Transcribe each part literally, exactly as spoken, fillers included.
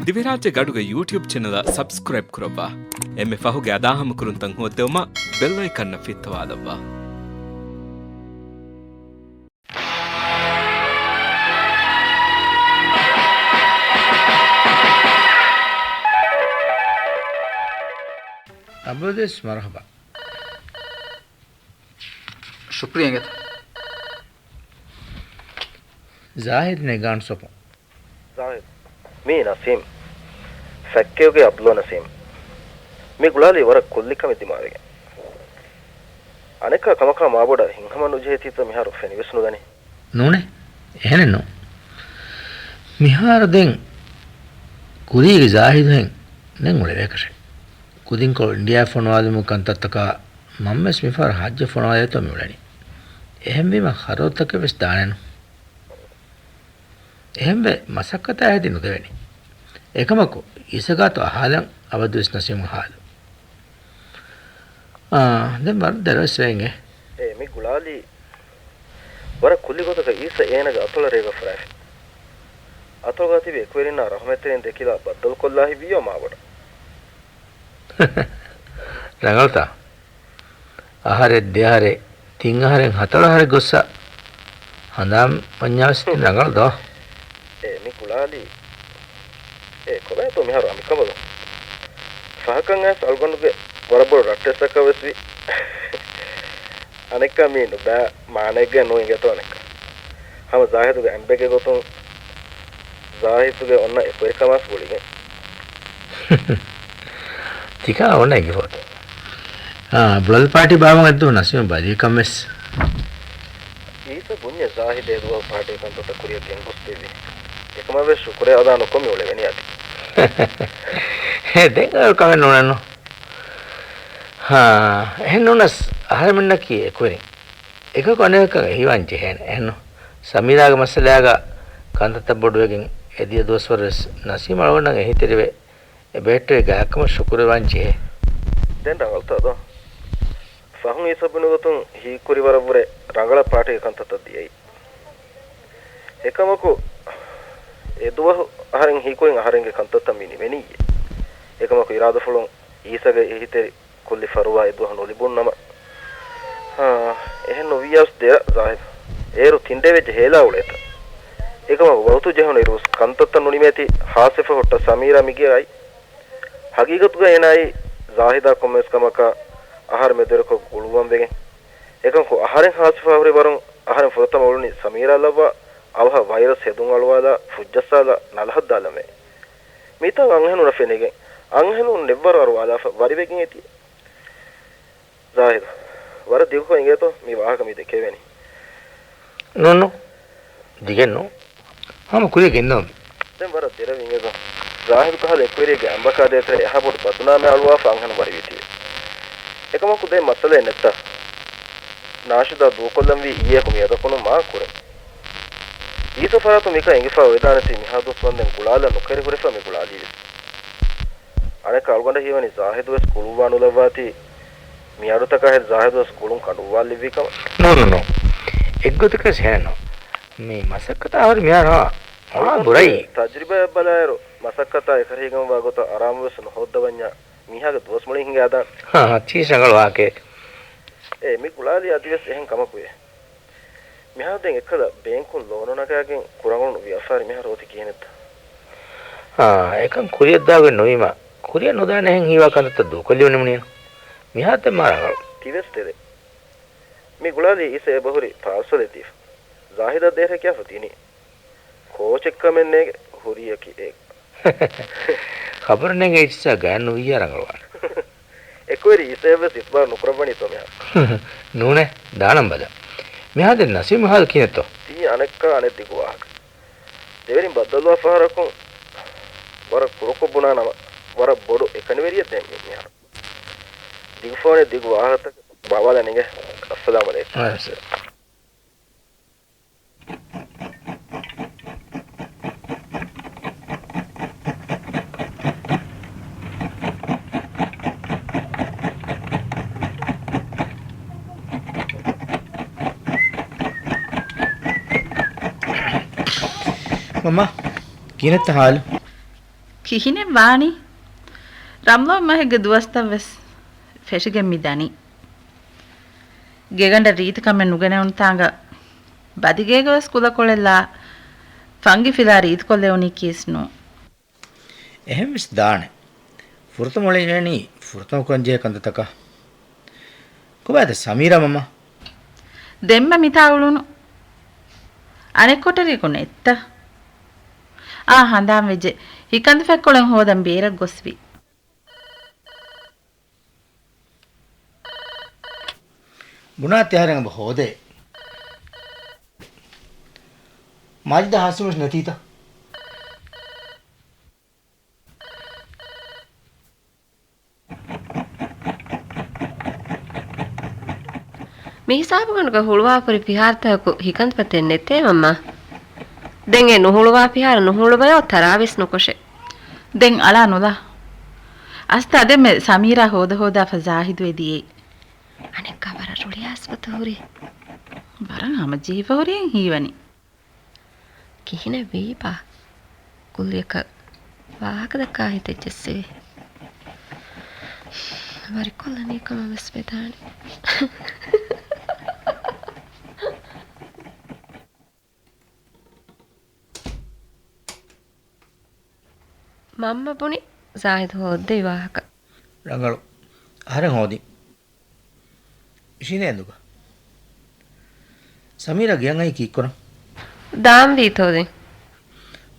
ދިވެހިރާއްޖޭގެ އަޑުގެ ޔޫޓިއުބް ޗެނަލަށް ސަބްސްކްރައިބް ކުރައްވާ. އެންމެ ފަހުގެ އަދާހަމަކުރުންތައް ހޯއްދެވުމަށް ބެލް އައިކަންއަށް ފިއްތަވާލައްވާ. އަބަދުވެސް މަރުޙަބާ. ޝުކުރިއްޔާ އިނގޭތަ؟ ޒާހިދު ނެގާން ސޮޕު. ޒާހިދު، މީ ނަސީމް. ފެކްކެވްގެ އަބްދުﷲ ނަސީމް. މި ގުޅާލީ ވަރަށް ކުއްލި ކަމެއް ދިމާވެގެން. އަނެއްކާ ކަމަކާ މާބޮޑަށް ހިތްހަމަ ނުޖެހޭތީތޯ މިހާރު ފެނިވެސް ނުދަނީ. ނޫނޭ. އެހެނެއް ނޫން. މިހާރު ދެން ކުރީގެ ޒާހިދުހެން ދެން އުޅެވޭކަށެއް. ކުދިންކޮޅު އިންޑިއާ ފޮނުވާލުމުގެ ކަންތައްތަކާ މަންވެސް މިފަހަރު ހައްޖަށް ފޮނުވާލޭތޯ މިއުޅެނީ. އެހެންވީމަ ޚަރަދުތަކެއް ވެސް ދާނެނު. އެހެންވެ، މަސައްކަތާ ހެދި ނުދެވެނީ. އެކަމަކު، އީސަގާތު އަހާލަން އަބަދުވެސް ނަސީމު ހާލު. އާ، ދެން ވަރަށް ދެރަވެސް ވެއިނގޭ. އޭ، މި ގުޅާލީ ވަރަށް ކުއްލި ގޮތަކަށް އީސަ އޭނަގެ އަތޮޅަށް ރޭގަ ފަރާފި. އަތޮޅުގަ ތިބި އެކުވެރިންނާ ރަހުމަތްތެރިން ދެކިލާ ބައްދަލުކޮށްލާ ހިތްވިއްޔޯ މާބޮޑަށް. ރަނގަޅުތާ؟ އަހަރެއް ދެއަހަރެއް ތިން އަހަރެއް ހަތަރު އަހަރެއް ގޮއްސަ ހަނދާން ވަންޏާވެސް ރަނގަޅު ދޯ؟ އޭ މި ގުޅާލީ. އޭ ކޮބާތޯ މިހާރު އަނބިކަނބަލުން؟ ފަހަކަށް އައިސް އަޅުގަނޑުގެ ވަރަށް ބޮޑު ރައްޓެއްސަކަށް ވެސް ވީ. އަނެއްކާ މީ ނުބައި މާނައެއްގައެއް ނޫން އިނގޭތޯ އަނެއްކާ. ހަމަ ޒާހިދުގެ އަނބެއްގެ ގޮތުން ޒާހިދުގެ އޮންނަ އެކުވެރިކަމާސް ގުޅިގެން. ތިކާ އޮންނަ އެނގިފޯތޯ؟ އާ، ބުޅަލު ޕާޓީ ބާވަން އެއްދުވަހު ނަސީމަށް ބަލީކަން ވެސް. އީސަ ބުންޏެ ޒާހިދު އެދުވަހު ޕާޓީ ކަންތައްތައް ކުރިއަށް ގެންގޮސްދެއްވި. އެކަމަށް ވެސް ޝުކުރެއް އަދާ ނުކޮށް މި އުޅެވެނީ އަދި. އެ ދެން އަޅު ކަމެއް ނޫނެއްނު. ހާ، އެހެން ނޫނަސް އަހަރެމެންނަކީ އެކުވެރިން. އެކަކު އަނެކަކަށް އެހިވާން ޖެހޭނެ. އެހެންނު؟ ސަމީރާގެ މައްސަލާގަ ކަންތައްތައް ބޮޑުވެގެން އެދިޔަ ދުވަސްވަރު ވެސް ނަސީމް އަޅުގަނޑަށް އެހީތެރިވެ، އެ ބޭޓްރީ ގާތްކަމަށް ޝުކުރުވާން ޖެހޭ. ދެން ރަނގަޅުތާ ދޯ؟ ފަހުން އީސަ ބުނި ގޮތުން ހީކުރި ވަރަށްވުރެ ރަނގަޅަށް ޕާޓީގެ ކަންތައްތައް ދިޔައީ. އެކަމަކު، އެދުވަހު އަހަރެން ހީކުރިން އަހަރެންގެ ކަންތައްތައް މި ނިމެނީއޭ. އެކަމަކު އިރާދަފުޅުން އީސަގެ އެހީތެރި ކުއްލި ފަރުވާ އެދުވަހު ނުލިބުން ނަމަ. ހާ، އެހެން ނުވިޔަސް ދެރަ ޒާހިދު. އޭރު ތިން ޑޭ ވެއްޖެ ހޭލާ އުޅޭތަ؟ އެކަމަކު ވަގުތު ޖެހުނު އިރުވެސް ކަންތައްތައް ނުނިމޭތީ ހާސްވެފަ ހުއްޓަ ސަމީރާ މިގެއަށް އައި. ހަގީގަތުގަ އޭނާއީ ޒާހިދާ ކޮންމެވެސް ކަމަކަށް އަހަރު މެދުވެރިކޮށް ގުޅުއްވަން ވެގެން. އެކަމަކު އަހަރެން ހާސްވެފަ ހުރި ވަރުން އަހަރެން ފުރަތަމަ އުޅުނީ ސަމީރާ ލައްވާ އަވަހަށް ވައިރަސް ހެދުން އަޅުވާލާ ފުއްޖައްސާލާ ނަލަހައްދާލަންވޭ. މިތާ އަންހެނުންނަށް ފެނިގެން އަންހެނުން ނެއްވަރު އަރުވާލާފަ ވަރިވެގެން އެތި. ޒާހިދު، ވަރަށް ދިގުކޮށް އިނގޭތޯ މި ވާހަކަ މި ދެކެވެނީ. ނޫން ނޫން. ދިގެއްނު. ހަމަ ކުރިއަށް ގެންދަމު. ދެން ވަރަށް ދެރަވި އިނގޭތޯ. ޒާހިދު ކަހަލަ އެކުވެރިއެއްގެ އަނބަކާ ދޭތެރޭ އެހާ ބޮޑު ބަދުނާމެއް އަޅުވާފަ އަންހެނުން ވަރިވީތީވެ. އެކަމަކު ދެން މައްސަލައެއް ނެތްތަ؟ ނާޝިދާ ދޫކޮށްލަންވީ އިއްޔެއަކު މިއަދަކުނު މާ ކުރިން. އީސަ ފަރާތުން މިކަން އެނގިފަ އޮވެދާނެތީ މިހާ ދުވަސް ވަންދެން ގުޅާލަން ނުކެރި ހުރެފަ މި ގުޅާލީވެސް. އަނެއްކާ އަޅުގަނޑަށް ހީވަނީ ޒާހިދުވެސް ގުޅުއްވާ ނުލައްވާތީ، މިއަޑުތަކާ ހެދި ޒާހިދުވެސް ގުޅުން ކަނޑުއްވާލެއްވީ ކަމަށް. ނޫން ނޫން. އެއްގޮތަކަށް ހެންނު. މި މަސައްކަތާ ހުރި މިހާރު ހާ، ހާ ބުރައީ. ތަޖުރިބާއަށް ބަލާއިރު، މަސައްކަތާ އެކަށީގެންވާ ގޮތަށް އަރާމުވެސް ނުހޯއްދަވަންޏާ، މީހާގެ ދުވަސް މުޅިން ހިނގާދާނެ. ހާ، ހާ، ތީ ރަނގަޅު ވާހަކައެއް. އޭ، މި ގުޅާލީ އަދިވެސް އެހެން ކަމަކުއޭ. މިހާރު ދެން އެއްކަލަ ބޭންކުން ލޯނު ނަގާގެން ކުރަނގަޅު ވިޔަފާރި މިހާރު އޮތީ ކިހިނެއްތަ؟ އާ، އެކަން ކުރިއަށްދާގޮތް ނުވީމަ، ކުރިއަށް ނުދާނެހެން ހީވާ ކަންތައްތައް ދޫކޮށްލި ނިމުނީނު. މިހާރު ދެން މާ ރަނގަޅު. ތިވެސް ތެދެއް. މި ގުޅާލީ އީސަ އެބަހުރި ޕާސަލެއް ދީފަ. ޒާހިދަށް ދޭހަކިޔާފަ ދިނީ. ކޯޗެއްކަމެއް ނޭގެ ހުރިޔަކީ އޭގަ. ޚަބަރު ނޭނގެ އިއްސާ ގާތް ނުވިއްޔާ ރަނގަޅުވާނެ. އެކުވެރި އިސޭވެސް އިތުބާރު ނުކުރައްވަނީތޯ މިހާރު؟ ނޫނޭ، ދާނަން ބަލަ. މިހާ ދެން ނަސީމް ހާލު ކިހިނެއްތޯ؟ ތީ އަނެއްކާ އަނެއް ދިގު ވާހަކަ. ދެވެރިން ބައްދަލުވާ ފަހަރަކުން ވަރަށް ކުރުކޮށް ބުނާ ނަމަ، ވަރަށް ބޮޑު އެކަނިވެރިއެއް ދެން މި މިހާރު. ދިގު ފޯނެއް ދިގު ވާހަކަތަކެއް ބާވާލަން އިނގޭ. އައްސަލާމް ޢަލައިކުމް. އައްސަލާމް. މަންމާ، ކިހިނެއްތަ ހާލު؟ ކިހިނެއް ވާނީ؟ ރަމްޟާން މަހެއްގެ ދުވަސްތައް ވެސް ފެށިގެން މި ދަނީ. ގެގަނޑަށް ރީތިކަމެއް ނުގެނެވުނުތާނގަ ބަދިގޭގަ ވެސް ކުލަކޮޅެއްލާ ފަންގި ފިލާ ރީތިކޮށްލެވުނީ ކީސް ނޫން. އެހެން ވެސް ދާނެ. ފުރަތަމަ އުޅެނީ ފުރަތަމަ ކުރަންޖެހޭ ކަންތައްތަކަށް. ކޮބާތަ ސަމީރާ މަމާ؟ ދެންމެ މިތާ އުޅުނު. އަނެއްކޮޓަރިއަކު ނެއްތަ؟ އާ، ހަނދާން ވެއްޖެ. ހިކަނދު ފެއްކޮޅެއް ހޯދަން ބޭރަށް ގޮސްވި. ބުނާތި އަހަރެން އެބަ ހޯދޭ. މާޖިދާ ހާސިމުވެސް ނެތީތަ؟ މި ހިސާބުގަނޑުގަ ހުޅުވާފަ ހުރި ފިހާރަތަކަކު ހިކަނދުފަތެއް ނެތޭ މަންމާ. ދެން އެ ނުހުޅުވާ ފިހާރަ ނުހުޅުވަޔޯ ތަރާވީސް ނުކޮށެ. ދެން އަޅާ ނުލާ. އަސްތާ ދެންމެ ސަމީރާ ހޯދަ ހޯދާފަ ޒާހިދު އެދިޔޭ. އަނެއްކާ ވަރަށް ރުޅިއައިސްފަތަ ހުރީ. ވަރަށް ހަމަޖެހިފަ ހުރި ހީވަނީ. ކިހިނެއް ވީބާ؟ ކުއްލިއަކަށް ވާހަކަ ދައްކާ ހިތެއް ޖެއްސެވި. ވަރިކޮށްލަނީ ކަމަށް ވެސް ވެދާނެ. މަންމަ ބުނި ޒާހިދު ހޯއްދެވި ވާހަކަ. ރަނގަޅު. އަހަރެން ހޯދިން. އިށީނދޭ އެނދުގަ. ސަމީރާ ގެޔަށް އައީ ކީއްކުރަން؟ ދާންވީތޯ ދެން؟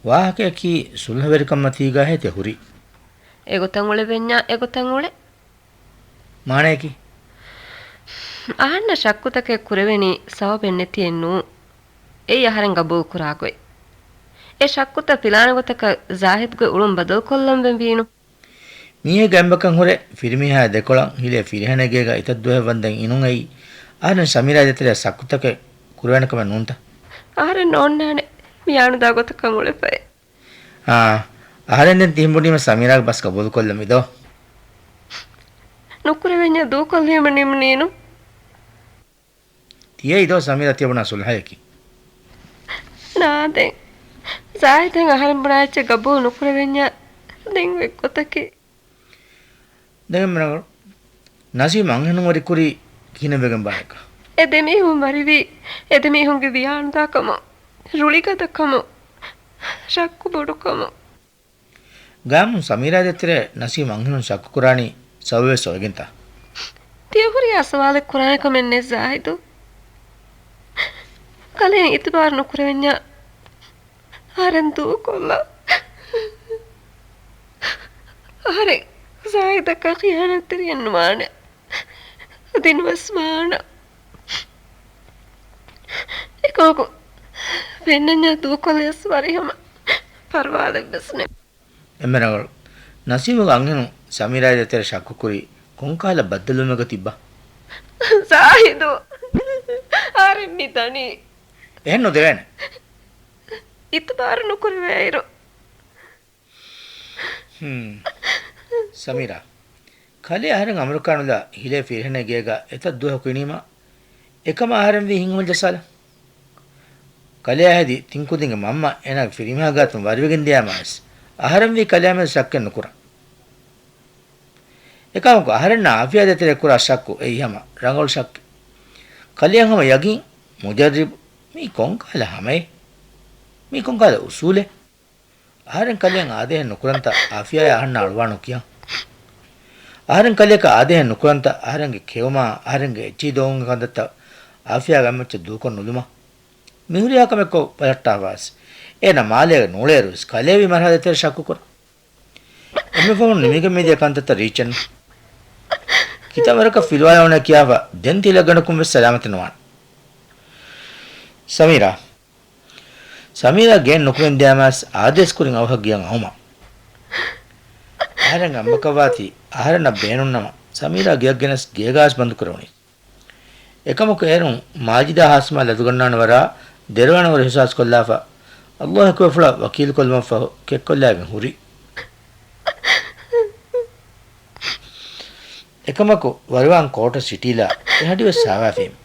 ވާހަކަޔަކީ ސުލްހަވެރިކަންމަތީގަ ހޭތެ ހުރީ. އެގޮތަށް އުޅެވެންޏާ އެގޮތަށް އުޅެ. މާނަޔަކީ؟ އަހަންނަށް ޝައްކުތަކެއް ކުރެވެނީ ސަބަބެއް ނެތިއެއް ނޫން. އެއީ އަހަރެން ގަބޫލު ކުރާ ގޮތް. އެ ޝައްކުތައް ފިލާނެ ގޮތަކަށް ޒާހިދުގެ އުޅުން ބަދަލުކޮށްލަންވެން ވީނު. މީހެއްގެ އަނބަކަން ހުރެ ފިރިމީހާ ދެކޮޅަށް ހިލޭ ފިރިހެނެއް ގޭގަ އެތައް ދުވަހެއް ވަންދެން އިނުން އެއީ، އަހަރެން ސަމީރާ ދޭތެރެއަށް ޝައްކުތަކެއް ކުރެވޭނެ ކަމެއް ނޫންތަ؟ އަހަރެން ނޯންނާނެ މި އާނުދާ ގޮތަކަށް އުޅެފައި. އާ، އަހަރެން ދެން ތިހެން ބުނީމަ ސަމީރާގެ ބަސް ގަބޫލުކޮށްލަމިދޯ. ނުކުރެވެންޏާ ދޫކޮށްލީމަ ނިމުނީނު. ތިޔައީ ދޯ ސަމީރާ ތިޔަބުނާ ސުލްހަޔަކީ؟ ނާ ދެން. ޒާހިދު އަހަރެން ބުނާ އެއްޗެއް ގަބޫލު ނުކުރެވެންޏާ ދެން އޮތް ގޮތަކީ. ދެން މިރަނގަޅު. ނަސީމް އަންހެނުން ވަރިކުރީ ކިހިނެއްވެގެން ބާއެކަ؟ އެ ދެމީހުން ވަރިވީ އެ ދެމީހުންގެ ވިޔާނުދާކަމުން، ރުޅިގަދަކަމުން، ޝައްކު ބޮޑުކަމުން. ގާމުން ސަމީރާ ދޭތެރޭ ނަސީމް އަންހެނުން ޝައްކުކުރާނީ ސަބަބެއް އޮވެގެންތަ؟ ތިޔަ ހުރިހާ ސުވާލެއް ކުރާނެ ކަމެއް ނެތް ޒާހިދު. ކަލޭ އިތުބާރު ނުކުރެވެންޏާ އަހަރެން ދޫކޮށްލާ. އަހަރެން ޒާހިދަކަށް ޚިޔާނަތްތެރިއެއް ނުވާނެ. އަދި ނުވެސް ވާނަ. އެކަމަކު ފެންނަންޏާ ދޫކޮށްލިޔަސް ވަރިހަމަ ފަރުވާލެއްވެސް ނެތް. އެންމެ ރަނގަޅު. ނަސީމުގެ އަންހެނުން ސަމީރާ ދޭތެރޭ ޝައްކުކުރީ ކޮންކަހަލަ ބައްދަލުވުމެއްގަ ތިއްބާ؟ ޒާހިދު! އަހަރެން މި ދަނީ. އެހެން ނުދެވޭނެ. އިތުބާރު ނުކުރެވޭއިރު. ހުން. ސަމީރާ. ކަލޭ އަހަރެން އަމެރިކާ ނުލާ ހިލޭ ފިރިހެނެއް ގޭގަ އެތައް ދުވަހަކު އިނީމަ، އެކަމަށް އަހަރެން ވީ ހިތްހަމަޖައްސާލަން. ކަލެޔާ ހެދި ތިން ކުދިންގެ މަންމަ އޭނާގެ ފިރިމީހާ ގާތުން ވަރިވެގެން ދިޔާމަވެސް، އަހަރެން ވީ ކަލެޔާމެދު ޝައްކެއް ނުކުރަން. އެކަމަކު، އަހަރެންނާ އާފިޔާ ދޭތެރޭ ކުރާ ޝައްކު އެއީ ހަމަ ރަނގަޅު ޝައްކެއް. ކަލެޔަށް ހަމަ ޔަގީން، މުޖައްރިބު، މީ ކޮންކަހަލަ ހަމައެއް؟ މީ ކޮންކަހަލަ އުސޫލެއް؟ އަހަރެން ކަލެޔަށް އާދޭހެއް ނުކުރަންތަ އާފިޔާޔާ އަހަންނާ އަޅުވާނު ކިޔަން؟ އަހަރެން ކަލެޔަކަށް އާދޭހެއް ނުކުރަންތަ އަހަރެންގެ ކެއުމާ، އަހަރެންގެ އެއްޗެހި ދޮގުންގެ ކަންތައްތައް އާފިޔާގެ އަނބިމައްޗަށް ދޫކޮށް ނުލުމަށް؟ މި ހުރިހާ ކަމެއް ކޮށް ބަލައްޓާފަވެސް، އޭނަ މާލޭގަ ނޫޅޭއިރުވެސް ކަލޭ ވީ މަރުހަލާތެރޭ ޝައްކު ކުރަން. އެންމެ ފަހުން ނިމިގެން މިދިޔަ ކަންތައްތައް ރީއްޗެއްނު. ކިތައް ވަރަކަށް ފިލުވާލެވުނޭ ކިޔާފަ ދެން ތިލައްގަނޑަކުން ވެސް ސަލާމަތެއް ނުވާނެ. ސަމީރާ. ސަމީރާ ގެއިން ނުކުމެން ދިޔާމަސް އާދޭސް ކުރިން އަވަހަށް ގެޔަށް އައުމަށް. އަހަރެން އަނބަކަށް ވާތީ އަހަރެންނަށް ބޭނުންނަމަ، ސަމީރާ ގެޔަށް ގެނެސް ގޭގާވެސް ބަންދު ކުރެވުނީ. އެކަމަކު އޭރުން މާޖިދާ ހާސިމާ ލަދުގަންނާނެ ވަރާ ދެރަވާނެ ވަރު އިހުސާސް ކޮށްލާފަ، އައްލާހު އެކުވެފުޅަށް ވަކީލު ކޮށްލުމަށްފަހު ކެއްކޮށްލާގެން ހުރި. އެކަމަކު، ވަރުވާން ކޯޓަށް ސިޓީލާ އެ ހަޑިވެސް ސާވާފީމެ.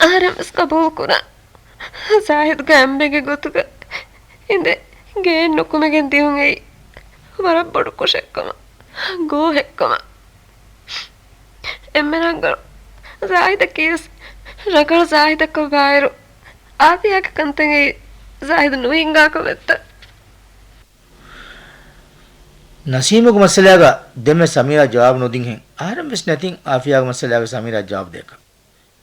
އަހަރެން ވެސް ގަބޫލު ކުރާ. ޒާހިދުގެ އަނބެއްގެ ގޮތުގަ އިނދެ ގެއިން ނުކުމެގެން ދިޔުން އެއީ ވަރަށް ބޮޑު ކުށެއްކަމަށް، ގޯހެއްކަމަށް. އެންމެ ރަނގަޅު ޒާހިދަކީވެސް ރަނގަޅު ޒާހިދަކަށް ވާއިރު، އާފިޔާގެ ކަންތައް އެއީ ޒާހިދު ނުހިނގާކަމެއްތަ؟ ނަސީމުގެ މައްސަލާގަ ދެންމެ ސަމީރާ ޖަވާބު ނުދިންހެން އަހަރެން ވެސް ނެތިން އާފިޔާގެ މައްސަލާގަ ސަމީރާ ޖަވާބު ދޭކަށް.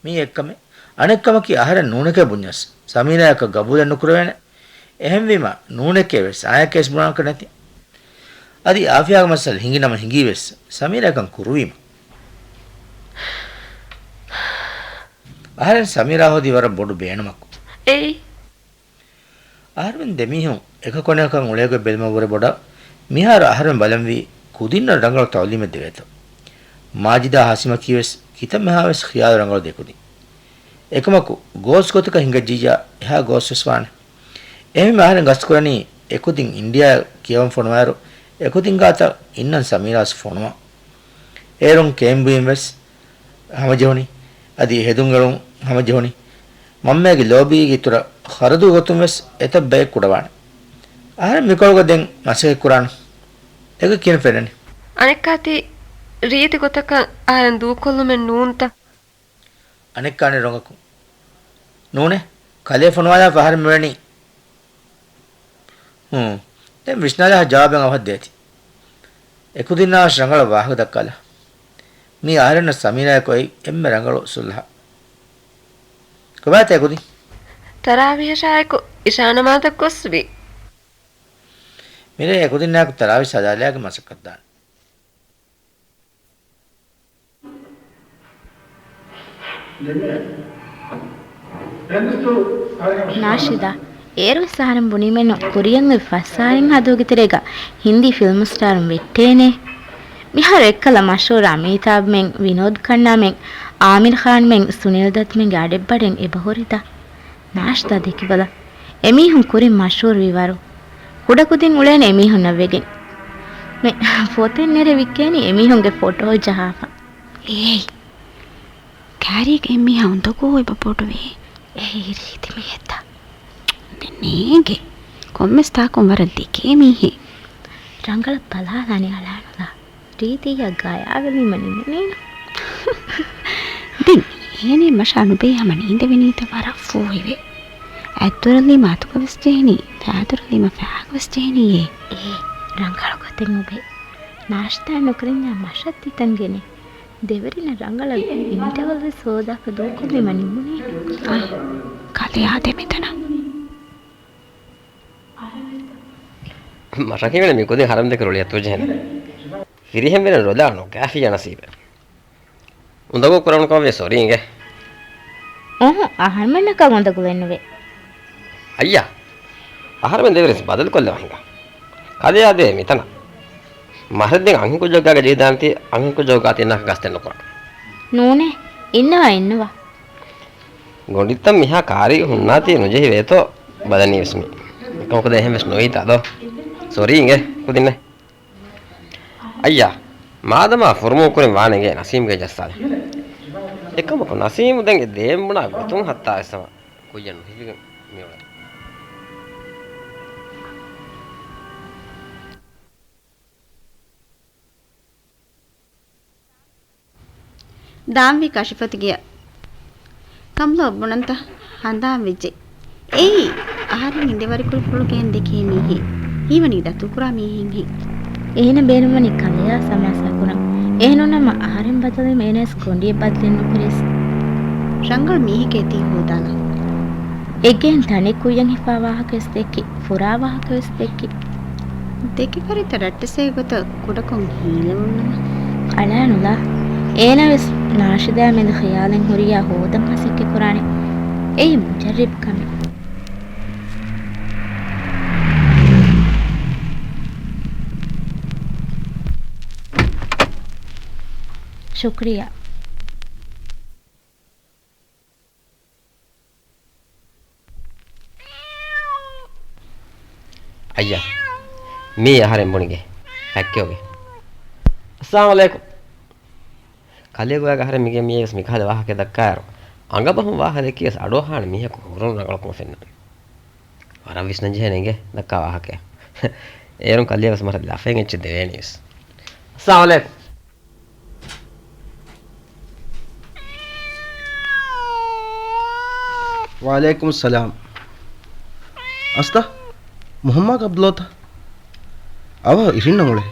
މީ އެއްކަމެއް. އަނެއްކަމަކީ އަހަރެން ނޫނެކޭ ބުންޏަސް ސަމީރާއަކަށް ގަބޫލެއް ނުކުރެވޭނެ. އެހެންވީމަ ނޫނެކޭ ވެސް އާޔަކޭސް ބުނާކަށް ނެތި. އަދި އާފިޔާގެ މައްސަލަ ހިނގި ނަމަ ހިނގީ ވެސް ސަމީރާއަކަށް ކުރުވީމަ. އަހަރެން ސަމީރާ ހޯދީ ވަރަށް ބޮޑު ބޭނުމަކު. އެއީ. އަހަރެމެން ދެމީހުން އެކަކު އަނެކަކަށް އުޅޭގޮތް ބެލުމަށްވުރެ ބޮޑަށް މިހާރު އަހަރެމެން ބަލަންވީ ކުދިންނަށް ރަނގަޅު ތައުލީމެއް ދެވޭތޯ. މާޖިދާ ހާސިމަކީވެސް ކިތައްމެހާވެސް ޚިޔާލު ރަނގަޅު ދެކުދިން. އެކަމަކު ގޯސް ގޮތަކަށް ހިނގައްޖިއްޔާ އެހާ ގޯސްވެސް ވާނެ. އެހެންވެ އަހަރެން ގަސްތުކުރަނީ އެކުދިން އިންޑިޔާއަށް ކިޔަވަން ފޮނުވާއިރު، އެކުދިން ގާތަށް އިންނަން ސަމީރާވެސް ފޮނުވާ. އޭރުން ކޭންބުއިން ވެސް ހަމަޖެހުނީ. އަދި ހެދުން އެޅުން ހަމަޖެހުނީ. މަންމައިގެ ލޯބީގެ އިތުރަށް ޚަރަދުގެ ގޮތުން ވެސް އެތައް ބައެއް ކުޑަވާނެ. އަހަރެން މިކޮޅުގަ ދެން މަސައްކަތް ކުރާނަން. އެކަ ކިޔަން ފެންނަނީ. އަނެއްކާތީ ރީތި ގޮތަކަށް އަހަރެން ދޫކޮށްލުމެއް ނޫންތަ؟ އަނެއްކާ އަނެއް ރޮނގަކުން. ނޫނޭ، ކަލޭ ފޮނުވާލާފަ އަހަރެން މިވަނީ. ހޫނ. ދެން ވިސްނާލާ ޖަވާބެއް އަވަހަށް ދޭތި. އެކުދިންނާވެސް ރަނގަޅަށް ވާހަކަ ދައްކާލާ. މީ އަހަރެންނަށް ސަމީރާއަކު އޮތް އެންމެ ރަނގަޅު ސުލްހަ. ކޮބާތަ އެކުދިން؟ ތަރާވީހަށާއެކު އިޝާ ނަމާދަށް ގޮސްވީ. މިރޭ އެކުދިންނާއެކު ތަރާވީހް ސަލާލާގެ މަސައްކަތް ދާނެ. ނާޝިދާ، އޭރުވެސް އަހަރެން ބުނީމެއްނު، ކުރިއަށް އޮތް ފަސް އަހަރެއްހާ ދުވަހުގެ ތެރޭގަ ހިންދީ ފިލްމު ސްޓާރުން ވެއްޓޭނެ. މިހާރު އެއްކަލަ މަޝްހޫރު އަމީތާބްމެން، ވިނޯދް ކަންނާމެން، އާމިރު ޚާންމެން، ސުނީލް ދައްތުމެންގެ އަޑެއްބަޑެއް އެބަހުރިތަ؟ ނާޝިދާ ދެކިބަލަ. އެމީހުން ކުރިން މަޝްހޫރުވި ވަރު. ކުޑަކުދިން އުޅޭނެ އެމީހުންނަށް ވެގެން. މެ ފޮތެއް ނެރެ ވިއްކޭނީ އެމީހުންގެ ފޮޓޯ ޖަހާފަ. އޭ، ކާރީގަ އެމީހާ އުނދަގޫ އެބަ ބޮޑުވޭ. އޭ ރީތި މީހެއްތަ؟ ނޭނގެ. ކޮންމެސް ތާކުން ވަރަށް ދެކޭ މީހެއް. ރަނގަޅަށް ބަލާލާނެ އަޅާނުލާ. ރީތިއްޔާ ގަޔާވެލީމަ ނިމުނީނު. ދެން އޭނަ މަށާ ނުބޭ ހަމަ ނީނދެވެނީތަ ވަރަށް ފޫހިވެ. އަތްދުރަލީމަ އަތުގަވެސް ޖެހެނީ، ފައިދުރަލީމަ ފައިގަވެސް ޖެހެނީއޭ. އޭ، ރަނގަޅު ގޮތެއް އުބެ. ނާޝިދާ ނުކުރިންޏާ މަށަށް ދިތަން ގެނޭ. ދެވެރިންނަށް ރަނގަޅަށް އިންޓަވަލް ވެސް ހޯދާފަ ދޫކޮށްލީމަ ނިމުނީ. އާ، ކަލެ އާދޭ މިތަނަށް. މަށަކީ ވެނެ މި ކުދިން ހަރަމް ދެކެ ރޮޅި އަތުޖެހެނެ. ފިރިހެން ވެނެ ރޮލާ ނުގާފިޔާ ނަސީބެ. އުނދަގޫ ކުރެވުނު ކަމަށް ވެ ސޮރީ އިނގޭ. އުނހު، އަހަރުމެންނަކަށް އުނދަގުލެއް ނުވޭ. އައްޔާ، އަހަރުމެން ދެވެރިން ބަދަލު ކޮށްލަވާ ހިނގާ. ކަލެ އާދޭ މިތަނަށް. މަހަރެއް ދެން އަންހެން ކުއްޖަކުގާގެ ޖެހިދާނެތީ އަންހެން ކުއްޖަކުގާ ތިންނާކަށް ގަސްތެއް ނުކުރާނެ. ނޫނޭ، އިންނަވާ، އިންނަވާ. ގޮނޑިއްތަން މިހާ ކާރީ ހުންނާތީ ނުޖެހި ވޭތޯ ބަލަނީ ވެސް މީ. އެކަމަކު ދެން އެހެން ވެސް ނުވީތާ ދޯ. ސޮރީ އިނގޭ ކުދިންނޭ. އައްޔާ، މާދަމާ ފުރުމޫ ކުރިން ވާނެގޭ ނަސީމްގެ ޖައްސާލަ. އެކަމަކު ނަސީމު ދެން އެ ދޭން ބުނާ ގޮތުން ހައްތާ ވެސް ހަމަ ކުއްޔަށް ނުހިފިގެން މިއުޅެނީ. ދާންވީ ކަށިފޮތިގެއަށް. ކަނބުލޯ ބުނަންތަ؟ ހަނދާން ވެއްޖެ. އެއީ، އަހަރެން އިނދެވަރިކުޅިފުޅުގައިން ދެކޭ މީހެއް. ހީވަނީ ދަތުރުކުރާ މީހެއްހެން. އޭނަ ބޭނުންވަނީ ކަލެޔާ ސަމާސާ ކުރަން. އެހެންނޫނަމަ އަހަރެން ބަދަލުވީމަ އޭނަވެސް ގޮނޑިއެއް ބަދަލެއް ނުކުރިޔަސް. ރަނގަޅު މީހެކޭ ތީ ހޯދާލާ. އެގޭން ތަނެއް ކުއްޔަށް ހިފާ ވާހަކަވެސް ދެއްކި. ފުރާ ވާހަކަވެސް ދެއްކި. ދެކި ފަރިތަ ރައްޓެއްސެއްގެ ގޮތަށް ކުޑަކޮށް ހީލަވުންނަމަ. އަޅާނުލާ. އޭނަވެސް ނާޝިދާ މެދު ޚިޔާލެއް ހުރިޔާ ހޯދަން މަސައްކަތް ކުރާނެ. އެއީ މުޖައްރިބު ކަމެއް. ޝުކްރިޔާ. އައްޔާ، މީ އަހަރެން ބުނިގެ ހެއްކެއުގެ. އައްސަލާމު ޢަލައިކުމް. ކަލޭގޮޔާގެ އަހަރެން މިގެ މިއޭވެސް މިކަހަލަ ވާހަކަ ދައްކާއިރު، އަނގަބަހުން ވާހަކަ ދެއްކިޔަސް އަޑުއަހާނެ މީހަކު ހުރުން ރަނގަޅުކަމަށް ފެންނާނެ. ވަރަށް ވިސްނަން ޖެހޭ އިނގޭ ދައްކާ ވާހަކައެއް. އޭރުން ކަލޭ ވެސް މަރަށް ލަފައެއް އެއްޗެއް ދެވޭނީ ވެސް. އައްސަލާމު ޢަލައިކުމް. ވަޢަލައިކުމުއްސަލާމް. އަސްތަ؟ މުޙައްމަދު ޢަބްދުﷲތަ؟ އަވަހަށް އިށިންނަން އުޅޭ.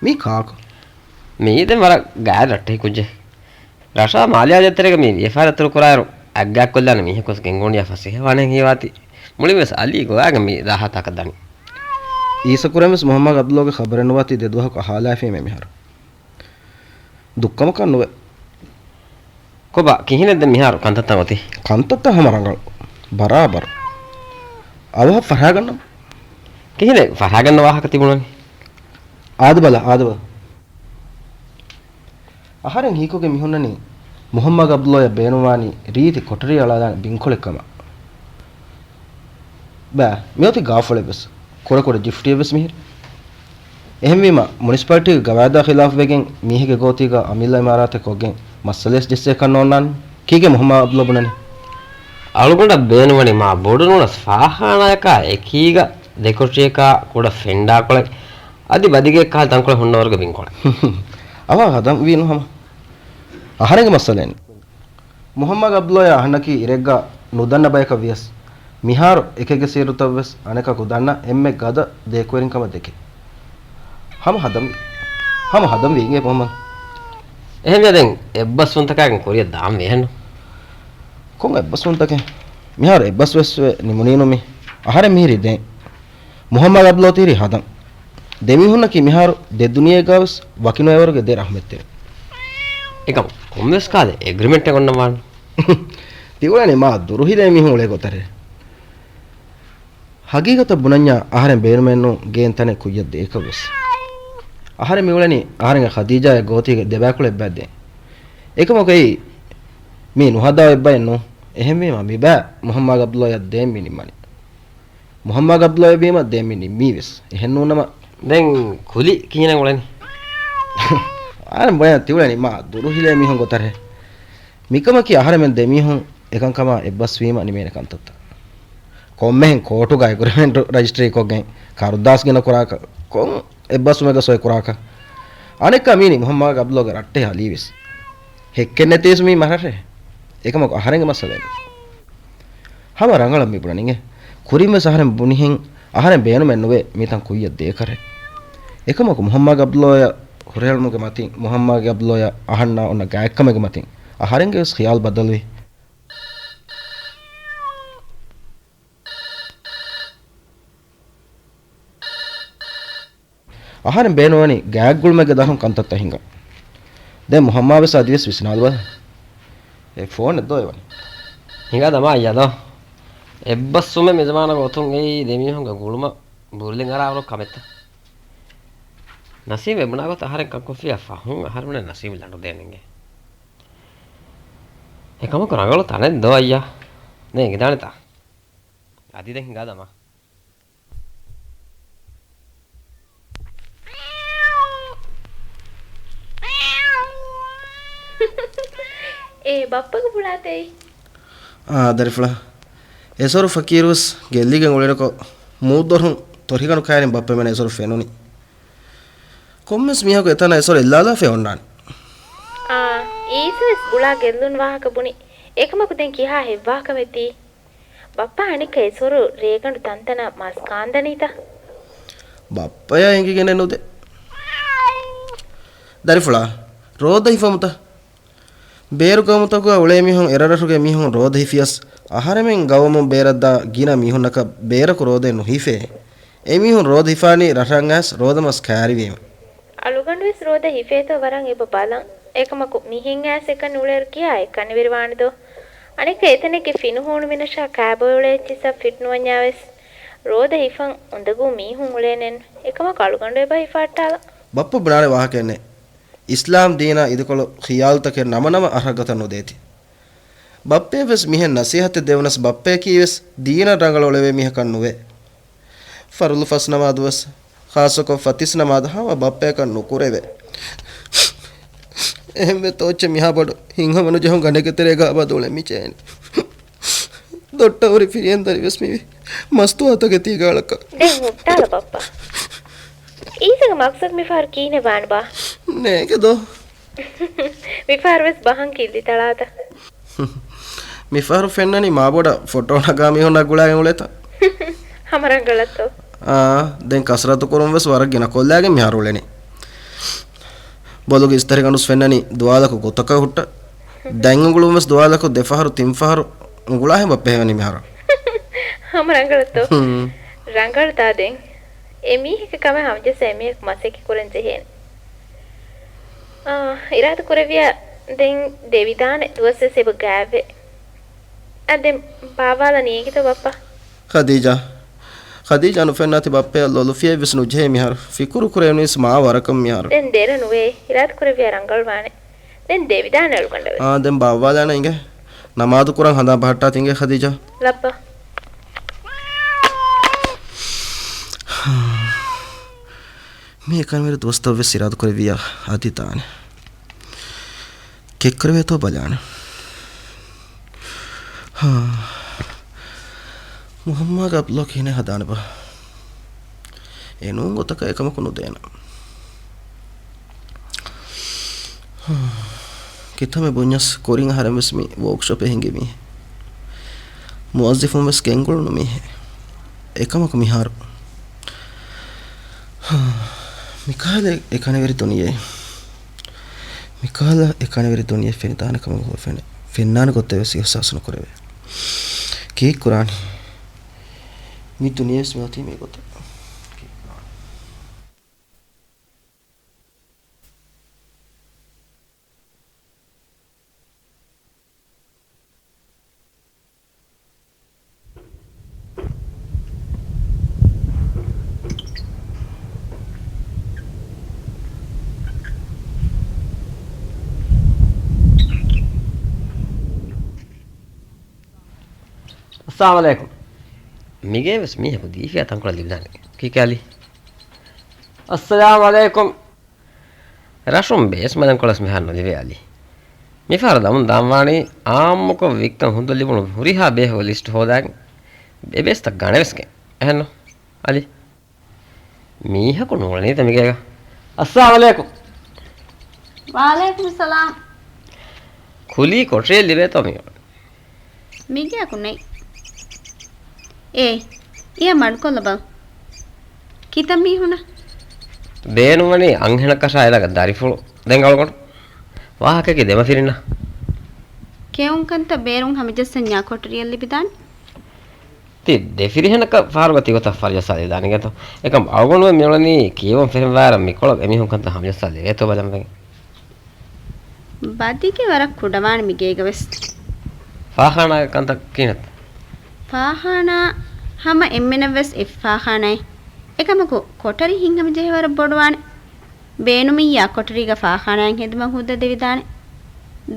މީ ކާކު؟ މީ ދެން ވަރަށް ގާތް ރައްޓެހި ކުއްޖެއް. ރަށާ މާލެއާ ދޭތެރޭގަ މި ވިޔަފާރި އަތުރު ކުރާއިރު، އަތްގާތް ކޮށްލާނެ މީހަކުވެސް ގެންގުޅުން ފަސޭހަ ވާނެ ހީވާތީ. މުޅިން ވެސް އަލީ ގޮވާގެން މި ރާހަތާކަށް ދަނީ. އީސަކުރެން ވެސް މުޙައްމަދު ޢަބްދުﷲގެ ޚަބަރެއް ނުވާތީ ދެ ދުވަހަކު އަހާލާފީމޭ މިހާރު. ދުއްކަމަކަށް ނުވޭ. ކޮބާ، ކިހިނެއް ދެން މިހާރު ކަންތައްތައް އޮތީ؟ ކަންތައްތައް ހަމަ ރަނގަޅު. ބަރާބަރު. އަވަހަށް ފަށާގަންނަމު. ކިހިނެއް ފަށާގަންނަ ވާހަކަ ތިބުނަނީ؟ އާދެބަލަ، އާދެބަލަ. އަހަރެން ހީކޮށްގެން މިހުންނަނީ މުޙައްމަދު ޢަބްދުﷲއަށް ބޭނުންވާނީ ރީތި ކޮޓަރި އަޅާލާނެ ބިންކޮޅެއް ކަމަށް. ބާ، މިއޮތީ ގާފުޅެއްވެސް. ކުޑަކުޑަ ޖިފްޓިއެއްވެސް މިހިރީ. އެހެންވީމަ، މުނިސިޕާލިޓީގެ ގަވާއިދާ ޚިލާފުވެގެން މީހެއްގެ ގޯތީގަ އަމިއްލަ އިމާރާތެއް ކޮށްގެން މައްސަލައެއް ޖެއްސޭކަށް ނޯންނާނެ. ކީކޭ މުޙައްމަދު ޢަބްދުﷲ ބުނަނީ؟ އަޅުގަނޑަށް ބޭނުންވަނީ މާ ބޮޑު ނޫނަސް ފާޚާނާޔަކާ އެކީގަ ދެކޮޓަރިއަކާ ކުޑަ ފެންޑާކޮޅެއް އަދި ބަދިގެއަށް ކަހަލަ ތަންކޮޅެއް ހުންނަވަރުގެ ބިންކޮޅެއް. އަވަހަށް ހަދަން ވީނު ހަމަ. އަހަރެންގެ މައްސަލައެއް. މުޙައްމަދު ޢަބްދުﷲއާ އަހަންނަކީ އިރެއްގަ ނުދަންނަ ބަޔަކަށް ވިޔަސް، މިހާރު އެކެއްގެ ސިއްރުތައްވެސް އަނެކަކު ދަންނަ އެންމެ ގަދަ ދޭކުވެރިންކަމަށް ދެކެ. ހަމަ ހަދަންވީ. ހަމަ ހަދަންވީ އިނގޭ މުޙައްމަދު. އެހެންވިޔަ ދެން އެއްބަސްވުންތަކާގެން ކުރިއަށް ދާން ވޭހެންނު. ކޮން އެއްބަސްވުންތަކެއް؟ މިހާރު އެއްބަސްވެސް ވެ ނިމުނީނު މި. އަހަރެން މިހިރީ ދެން. މުޙައްމަދު ޢަބްދުﷲ ތިހިރީ ހަދަން. ދެމީހުންނަކީ މިހާރު ދެ ދުނިޔޭގަވެސް ވަކިނުވޭވަރުގެ ދެ ރަޙްމަތްތެރިން. އެކަމް ކޮންމެވެސް ކާލެ އެގްރިމެންޓެއް އޮންނަ ވާން. ތިއުޅެނީ މާ ދުރުހިލޭ މީހުން އުޅޭ ގޮތަށް. ހަގީގަތަށް ބުނަންޏާ އަހަރެން ބޭނުމެއްނު ގޭން ތަނެއް ކުއްޔަށް ދޭކަށްވެސް. އަހަރެން މިއުޅެނީ އަހަރެންގެ ޚަދީޖާއެއް ގޯތީގެ ދެބައިކުޅަ އެއްބައި ދޭން. އެކަމަކު އެއީ މީ ނުހަދާ އެއްބައެއް ނޫން. އެހެންވީމަ މިބައި މުޙައްމަދު ޢަބްދުﷲއަށް ދޭން މި ނިންމަނީ. މުޙައްމަދު ޢަބްދުﷲ ވީމަ ދޭން މި ނިންމީވެސް. އެހެންނޫނަމަ. ދެން ކުލި ކިހިނެއް އުޅެނީ؟ އަހަރެން ބަޔަށް ތިއުޅެނީ މާ ދުރުހިލޭ މީހުން ގޮތަށް. މިކަމަކީ އަހަރެމެން ދެމީހުން އެކަންކަމާ އެއްބަސްވީމަ ނިމޭނެ ކަންތައްތައް. ކޮންމެހެން ކޯޓުގަ އެގްރިމެންޓު ރަޖިސްޓްރީ ކޮށްގެން ކަރުދާސް ގިނަ ކުރާކަށް ކޮން އެއްބަސްވުމެއްގަ ސޮއި ކުރާކަށް. އަނެއްކާ މީނީ މުޙައްމަދު ޢަބްދުﷲގެ ރައްޓެހި އަލީވެސް. ހެއްކެއް ނެތީސް މީ މަރަށެ. އެކަމަކު އަހަރެންގެ މައްސަލައެއް. ހަމަ ރަނގަޅަށް މި ބުނަނީ. ކުރިންވެސް އަހަރެން ބުނިހެން އަހަރެން ބޭނުމެއް ނުވޭ މިތަން ކުއްޔަށް ދޭކަށެއް. އެކަމަކު މުޙައްމަދު ޢަބްދުﷲއަށް ހުރިހެޅުމުގެ މަތިން، މުޙައްމަދު ޢަބްދުﷲއަށް އަހަންނާ އޮންނަ ގާތްކަމެއްގެ މަތިން އަހަރެންގެ ވެސް ޚިޔާލު ބަދަލުވި. އަހަރެން ބޭނުންވަނީ ގާތްގުޅުމެއްގެ ދަށުން ކަންތައްތައް ހިނގަން. ދެން މުޙައްމަދު ވެސް އަދިވެސް ވިސްނާލުބަލަ. އެ ފޯނެއް ދޯ އެވަނީ. ހިނގާ ދަމާ އައްޔާ ދޯ. އެއްބަސްވުމެއް މިޒަމާނުގެ އޮތުން އެއީ ދެމީހުންގެ ގުޅުމަށް ބުރުލިން އަރާވަރު ކަމެއްތަ؟ ނަސީބު އެބުނާ ގޮތަށް އަހަރެން ކަންކޮށްފިއްޔާ ފަހުން އަހަރެމެންނަށް ނަސީބު ލަނޑު ދޭނެ އިނގޭ. އެކަމަކު ރަނގަޅު ތަނެއް ދޯ އައްޔާ. ދެން އެނގިދާނެތާ؟ އަދި ދެން ހިނގާ ދަމާ. އޭ ބައްޕަގެ ފުޅާތައް. އާ، ދަރިފުޅާ. އެސޮރު ފަކީރުވެސް ގެއްލިގެން އުޅެނިކޮށް، މޫދޮރުން ތޮރިގަނޑު ކައިރިން ބައްޕަމެން އެސޮރު ފެނުނީ. ކޮންމެސް މީހަކު އެތަނަށް އެސޮރު އެއްލާލާފައި އޮންނާނެ. އާ، އީސަވެސް ގުޅާ ގެއްލުން ވާހަކަ ބުނި. އެކަމަކު ދެން ކިހާ ހެއްވާކަމެއްތީ؟ ބައްޕަ އަނެއްކާ އެސޮރު ރޭގަނޑު ތަންތަނަށް މަސް ކާންދަނީތަ؟ ބައްޕަޔާ އެނގިގެނެއް ނުދޭ. ދަރިފުޅާ، ރޯދަ ހިފަމުތަ؟ ބޭރު ގައުމުތަކުގަ އުޅޭ މީހުން އެރަށްރަށުގެ މީހުން ރޯދަ ހިފިޔަސް، އަހަރެމެން ގައުމުން ބޭރަށްދާ ގިނަ މީހުންނަކަށް ބޭރަކު ރޯދައެއް ނުހިފޭ. އެމީހުން ރޯދަ ހިފާނީ ރަށަށް އައިސް ރޯދަ މަސް ކައިރިވީމަ. އަޅުގަނޑުވެސް ރޯދަ ހިފޭތޯ ވަރަށް އެބަ ބަލަން. އެކަމަކު މިހެން އައިސް އެކަން އުޅޭއިރު ކިހާ އެއްކަނިވެރިވާނެދޯ؟ އަނެއްކާ އެތަނެއްގެ ފިނު ހޫނު މިނަށާ ކާބޮއެ އުޅޭ އެއްޗިއްސަށް ފިޓް ނުވަންޏާވެސް، ރޯދަ ހިފަން އުނދަގޫ މީހުން އުޅޭނެއްނު. އެކަމަކު އަޅުގަނޑު އެބަ ހިފަހައްޓާލަން. ބައްޕަ ބުނާނެ ވާހަކައެއް ނެތް. އިސްލާމް ދީނާ އިދިކޮޅު ޚިޔާލުތަކެއް ނަމަނަމަ އަރްހަށް ގަތަން ނުދޭތީ. ބައްޕައަށްވެސް މިހެން ނަސީހަތެއް ދެވުނަސް ބައްޕަޔަކީވެސް ދީނަށް ރަނގަޅު އުޅެވޭ މީހަކަށް ނުވޭ. ފަރުޟު ފަސް ނަމާދުވެސް، ޚާއްޞަކޮށް ފަތިސް ނަމާދު ހަމަ ބައްޕަޔަކަށް ނުކުރެވޭ. އެހެންވެ ތޯއްޗެއް މިހާ ބޮޑު ހިތްހަމަނުޖެހުން ގަނޑެއްގެ ތެރޭގަ އަބަދު އުޅެން މި ޖެހޭނެ. އޮއްޓަ ހުރި ފިރިހެން ދަރިވެސް މިވީ މަސްތުވާތަކެތީގަ އަޅަކަށް. ދެން ހުއްޓާލަ ބައްޕަ. އީސަގެ މަގްސަދު މިފަހަރު ކީނެއް ވާން ބާ؟ ނޭނގެ ދޯ. މިފަހަރު ވެސް ބަހަން ކިއްލި ތަޅާތަ؟ މިފަހަރު ފެންނަނީ މާބޮޑަށް ފޮޓޯ ނަގާ މީހުންނާ ގުޅާގެން އުޅޭތަ؟ ހަމަ ރަނގަޅަށްތޯ؟ އާ، ދެން ކަސްރަތު ކުރުން ވެސް ވަރަށް ގިނަ ކޮށްލާގެން މިހާރު އުޅެނީ. ބޮލުގެ އިސްތަށިގަނޑުސް ފެންނަނީ ދުވާލަކު ގޮތަކަށް ހުއްޓަ. ދެން އުނގުޅުން ވެސް ދުވާލަކު ދެފަހަރު ތިންފަހަރު އުނގުޅާހެން ބައްޕަ ހެވެނީ މިހާރު. ހަމަ ރަނގަޅަތޯ؟ ހުން. ރަނގަޅަތާ ދެން. އެ މީހެއްގެ ކަމެއް ހަމަޖައްސަ އެ މީހަކު މަސައްކަތް ކުރަން ޖެހޭނެ. އާ، އިރާދަ ކުރެއްވިޔާ ދެން ދެވިދާނެ ދުވަސްވެސް އެބަ ގާތްވޭ. އަ، ދެން ބާއްވާލަނީ އޭގެތޯ ބައްޕަ؟ ޚަދީޖާ، ޚަދީޖާ ނުފެންނާތި ބައްޕަޔަށް ލޮލުފިޔެއްވެސް ނުޖެހޭ މިހާރު. ފިކުރު ކުރެވެނީސް މާ ވަރަކަށް މިހާރު. ދެން ދެރަ ނުވޭ. އިރާދަ ކުރެއްވިޔާ ރަނގަޅުވާނެ. ދެން ދެވިދާނެ އަޅުގަނޑަށް ވެސް. އާ، ދެން ބާއްވާލާނަ އިނގޭ. ނަމާދު ކުރަން ހަނދާން ބަހައްޓާތި އިނގޭ ޚަދީޖާ. ލައްބަ. މި އެކަނިވެރި ދުވަސްތައް ވެސް އިރާދަ ކުރެއްވިޔާ އަދި ދާނެ. ކެއްކުރެވޭތޯ ބަލާނަ. ހާ. މުހައްމާގެ އަބްދުﷲ ކިހިނެއް ހަދާނެބާ؟ އެނޫން ގޮތަކަށް އެކަމަކު ނުދޭނަ. ކިތަންމެ ބުންޏަސް ކުރިން އަހަރެން ވެސް މި ވޯކްޝޮޕެއް ހިނގި މީހެއް. މުވައްޒިފުން ވެސް ގެންގުޅުނު މީހެއް. އެކަމަކު މިހާރު މިކަހަލަ އެކަނިވެރި ދުނިޔެ. މިކަހަލަ އެކަނިވެރި ދުނިޔެ ފެނިދާނެ ކަމަކު ފެނެ-، ފެންނާނެ ގޮތެއް ވެސް އިހްސާސް ނުކުރެވޭ. ކީއްކުރާނީ؟ މި ދުނިޔެ ވެސް މިއޮތީ މި ގޮތަށް. އައްސަލާމު ޢަލައިކުމް. މިގޭ ވެސް މީހަކު ދީފިޔާ ތަންކޮޅެއް ލިބިދާނެ. ކީކޭ އަލީ؟ އައްސަލާމު ޢަލައިކުމް. ރަށުން ބޭސް މަލަންކޮޅެސް މިހާރު ނުލިބޭ އަލީ. މިފަހަރު ދަމުން ދާންވާނީ އާއްމުކޮށް ވިއްކަން ހުންދަ ލިބުނު ހުރިހާ ބޭފުޅު ލިސްޓް ހޯދާގެން އެބޭސްތައް ގަނެވެސްގެން. އެހެންނު އަލީ؟ މީހަކު ނޫޅެނީތަ މިގޭގަ؟ އައްސަލާމު ޢަލައިކުމް. ވަޢަލައިކުމުއްސަލާމް. ކުލީ ކޮޓަރިއެއް ލިބޭތޯ މި؟ މިގެއަކު ނެތް. އޭ، އެޔަށް މަޑުކޮށްލަބަލަ. ކިތައް މީހުންނަށް؟ ބޭނުންވަނީ އަންހެނަކަށާ އެލަގަ ދަރިފުޅު. ދެން އަޅުގަނޑު ވާހަކައަކީ ދެމަފިރިންނަށް. ކެއުން ކަންތައް ބޭރުން ހަމަޖައްސަންޏާ ކޮޓަރިއަށް ލިބިދާނެ. ތި ދެފިރިހެނަކަށް ފަހަރުގަ ތިގޮތަށް ފަރިޖައްސާލެވިދާނެގެތޯ. އެކަމް އަޅުގަނޑުމެން މިއުޅެނީ ކިޔެވުން ފެށިގެންވާއިރަށް މިކޮޅަށް އެމީހުން ކަންތައް ހަމަޖައްސާލެވޭތޯ ބަލަންވެގެން. ބަދިގެ ވަރަށް ކުޑަވާނެ މިގޭގަވެސް. ފާޚާނާގެ ކަންތައް ކިހިނެއްތަ؟ ފާޚާނާ ހަމަ އެންމެނަށްވެސް އެއް ފާޚާނާއެއް. އެކަމަކު ކޮޓަރި ހިތްހަމަޖެހޭ ވަރަށް ބޮޑުވާނެ. ބޭނުމިއްޔާ ކޮޓަރީގަ ފާޚާނާއެއް ހެދުމަށް ހުއްދަ ދެވިދާނެ.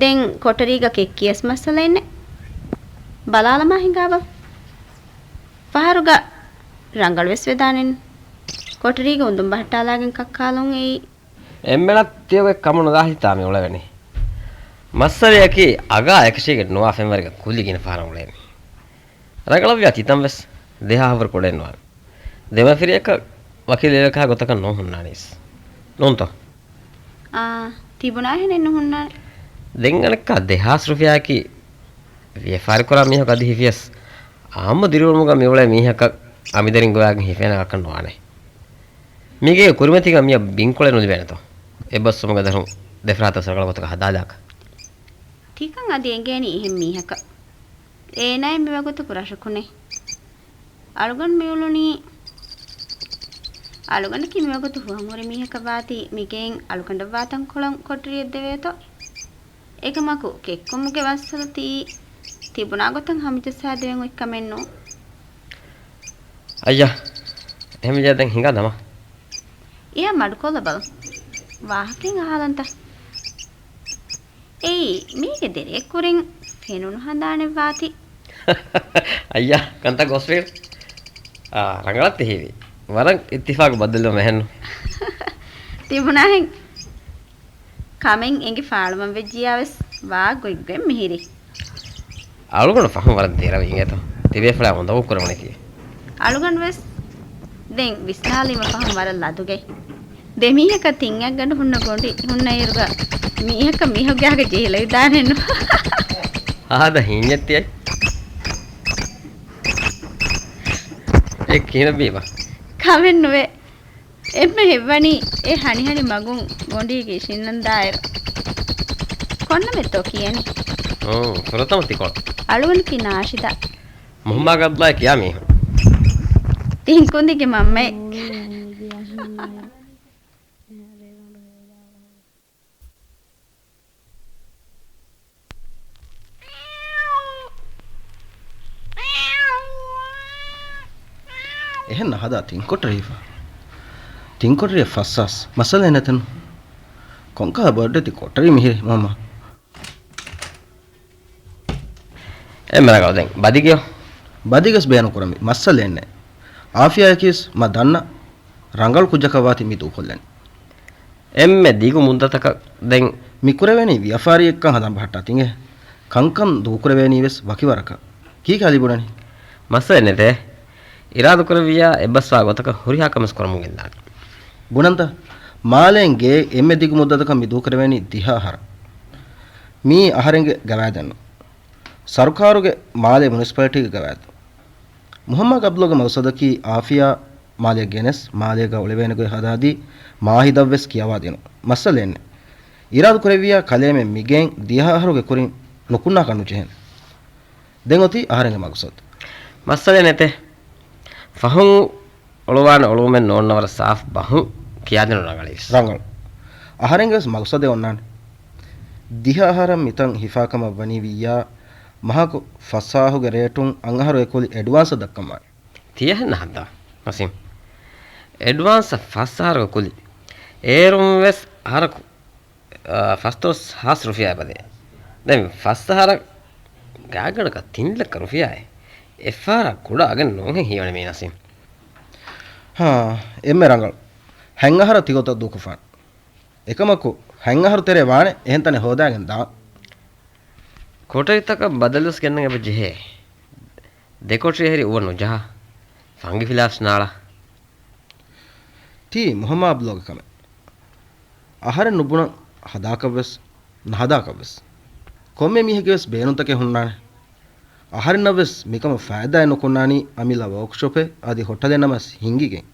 ދެން ކޮޓަރީގަ ކެއްކިޔަސް މައްސަލައެއްނެއް. ބަލާލަމާ ހިނގާބަލަ. ފަހަރުގަ ރަނގަޅުވެސް ވެދާނެން. ކޮޓަރީގަ އުނދުން ބަހައްޓާލާގެން ކައްކާލުން އެއީ. އެންމެނަށް ތިޔޮގެ ކަމު ނުލާހިތާ މި އުޅެވެނީ. މައްސަލަޔަކީ އަގާ އެކަށީގެން ނުވާ ފެންވަރިގަ ކުލި ގިނަ ފަހަރަށް އުޅޭނީ. ރަނގަޅަށްވިޔާ ތިތަން ވެސް ދެހާހަށްވުރެ ކުޑައެއްނުވާނެ. ދެމަފިރިއަކަށް ވަކި ލެވޭކާ ގޮތަކަށް ނޯން ހުންނާނީސް. ނޫންތޯ؟ އާ، ތިބުނާހެނެއް ނުހުންނާނެ. ދެން އަނެއްކާ ދެހާސް ރުފިޔާއަކީ ވިޔަފާރިކުރާ މީހަކު އަދި ހިފިޔަސް އާއްމު ދިރިއުޅުމުގަ މިއުޅޭ މީހަކަށް އަނބިދަރިން ގޮވާގެން ހިފޭނެ ކަމަކަށް ނުވާނެ. މީގެ ކުރިމަތީގަ މިއަށް ބިންކޮޅެއް ނުލިބޭނެތޯ؟ އެއްބަސްވުމުގެ ދަށުން ދެފަރާތަށް ރަނގަޅު ގޮތަކަށް ހަދާލާކަށް. ތިކަން އަދި އެނގޭނީ އެހެން މީހަކަށް. އޭނާއެއް މިވަގުތަކު ރަށަކުނޭ. އަޅުގަނޑު މިއުޅުނީ، އަޅުގަނޑަކީ މިވަގުތު ހުވަންހުރި މީހަކަށް ވާތީ މިގެއިން އަޅުގަނޑަށްވާ ތަންކޮޅަށް ކޮޓަރިއަށް ދެވޭތޯ. އެކަމަކު ކެއްކުމުގެ މައްސަލަ ތި ތިބުނާ ގޮތަށް ހަމަޖައްސާދެވެން އޮތް ކަމެއް ނޫން. އައްޔާ، އެހެންވެއްޖެ ދެން ހިނގާ ދަމާ. އެޔާ މަޑުކޮށްލަބަލަ. ވާހަކައެއް އަހާލަންތަ؟ އެއީ، މީގެ ދެރައެއްކުރިން ފެނުނު ހަނދާނެއް ވާތީ. އައްޔާ، ކަންތައް ގޮސްވީނު. އާ، ރަނގަޅަށް ތި ހީވީ. ވަރަށް އިއްތިފާގު ބައްދަލުވުމެއް އެހެންނު. ތިބުނާހެން. ކަމެއް އެނގި ފާޅުވަން ވެއްޖިޔާވެސް ވާ ގޮތްގޮތް މިހިރީ. އަޅުގަނޑު ފަހުން ވަރަށް ދެރަވީ އިނގޭތޯ. ތިބޭފުޅާ އުނދަގޫ ކުރެވުނީކީ. އަޅުގަނޑު ވެސް ދެން ވިސްނާލީމަ ފަހުން ވަރަށް ލަދުގައި. ދެ މީހަކަށް ތިން އަށްގަނޑު ހުންނަ ގޮނޑި ހުންނައިރުގަ މީހަކަށް މީހަކުގެ އަހަގަށް ޖެހިލަވިދާނެއްނު. ހާދަ ހީންޏެއް ތިޔައީ. އެ ކިހިނެއް ބީބާ؟ ކަމެއްނުވޭ. އެންމެ ހެއްވަނީ އެ ހަނިހަނި މަގުން ގޮނޑީގައި ޝިންނަންދާއިރު. ކޮންނަމެއްތޯ ކިޔަނީ؟ އޯ، ފުރަތަމަ ތިކޮޅު. އަޅުގަނޑަކީ ނާޝިދާ. މުހައްމާ ގަބްލާއި ކިޔާ މީހުން. ތިން ކުނދިގެ މަންމައެއް. އެހެން ނަހަދާ ތިން ކޮޓަރި ހިފާ. ތިން ކޮޓަރި ފަސްސާސް މައްސަލައެއް ނެތެން. ކޮންކަހަ ބޮޑެތި ކޮޓަރި މިހިރި މަމާ. އެ މެރަގަ ދެން ބަދިގެޔޯ. ބަދިގެސް ބޭނުން ކުރަންވީ މައްސަލައެއް ނެތް. އާފިޔާއަކީސް މަ ދަންނަ ރަނގަޅު ކުއްޖަކަށް ވާތީ މި ދޫކޮށްލަނީ. އެންމެ ދިގު މުއްދަތަކަށް ދެން. މި ކުރެވޭނީ ވިޔަފާރިއެއްކަން ހަދަން ބަހައްޓާ ތިނގޭ. ކަންކަން ދޫކުރެވޭނީ ވެސް ވަކިވަރަކަށް. ކީކޭ އަލިބުނަނީ؟ މައްސަލައެއް ނެތޭ. އިރާދަކުރެއްވިއްޔާ އެއްބަސްވާ ގޮތަކަށް ހުރިހާ ކަމެއް ކުރަމުން ގެންދާނެ. ބުނަންތަ؟ މާލޭން ގެއެއް އެންމެ ދިގު މުއްދަތަކަށް މި ދޫކުރެވޭނީ ދިހަ އަހަރަށް. މީ އަހަރެންގެ ގަވާއިދެއްނު. ސަރުކާރުގެ މާލޭ މުނިސިޕަލިޓީގެ ގަވާއިދު. މުހައްމާ ގަބްލޯގެ މަގްސަދަކީ އާފިޔާ މާލެއަށް ގެނެސް މާލޭގަ އުޅެވޭނެ ގޮތް ހަދާދީ މާހިދަށްވެސް ކިޔަވާދިނުން. މައްސަލައެއްނެތް. އިރާދަކުރެއްވިއްޔާ ކަލޭމެން މިގެއިން ދިހަ އަހަރުގެ ކުރިން ނުކުންނާކަށް ނުޖެހޭނެ. ދެން އޮތީ އަހަރެންގެ މަގުސަދު. މައްސަލައެއް ނެތޭ. ފަހުން އޮޅުވާނެ އޮޅުވުމެއް ނޯންނަ ވަރަށް ސާފް ބަހުން ކިޔާދިނުން ރަނގަޅީވެސް. ރަނގަޅު. އަހަރެންގެވެސް މަގުސަދެއް އޮންނާނެ. ދިހަ އަހަރަށް މިތަން ހިފާކަމަށް ވަނީ ވިއްޔާ، މަހަކު ފަސް އަހަރުގެ ރޭޓުން އަށް އަހަރު އެ ކުލި އެޑްވާންސަށް ދައްކަންވާނެ. ތިޔަހެން ނަހަންދާ ނަސީމް. އެޑްވާންސަށް ފަސް އަހަރުގެ ކުލި. އޭރުން ވެސް އަހަރަކު އާ، ފަސްދޮޅަސް ހާސް ރުފިޔާ އެބަދޭ. ދެން ފަސް އަހަރަށް ގާތްގަނޑަކަށް ތިން ލައްކަ ރުފިޔާއޭ. އެއްފަހަރާ ކުޑަ އަގެއް ނޫންހެން ހީވަނީ މީ ނަސީމް. ހާ، އެންމެ ރަނގަޅު. ހަތް އަހަރަށް ތިގޮތަށް ދޫކޮށްފާނެ. އެކަމަކު، ހަތް އަހަރު ތެރޭ ވާނެ އެހެން ތަނެއް ހޯދާގެން ދާން. ކޮޓަރިތަކަށް ބަދަލުވެސް ގެންނަން އެބަ ޖެހޭ. ދެ ކޮޓަރި ހެރި އުވަ ނުޖަހާ. ފަންގިފިލާސް ނާޅާ. ތީ މުހައްމާ ބްލޮގެ ކަމެއް. އަހަރެން ނުބުނަން ހަދާކަށްވެސް ނަހަދާކަށްވެސް. ކޮންމެ މީހެއްގެވެސް ބޭނުންތަކެއް ހުންނާނެ. އަހަރެންނަށްވެސް މިކަމަށް ފައިދާއެއް ނުކުންނާނީ އަމިއްލަ ވޯކްޝޮޕެއް އަދި ހޮޓަލެއް ނަމަސް ހިންގިގެން.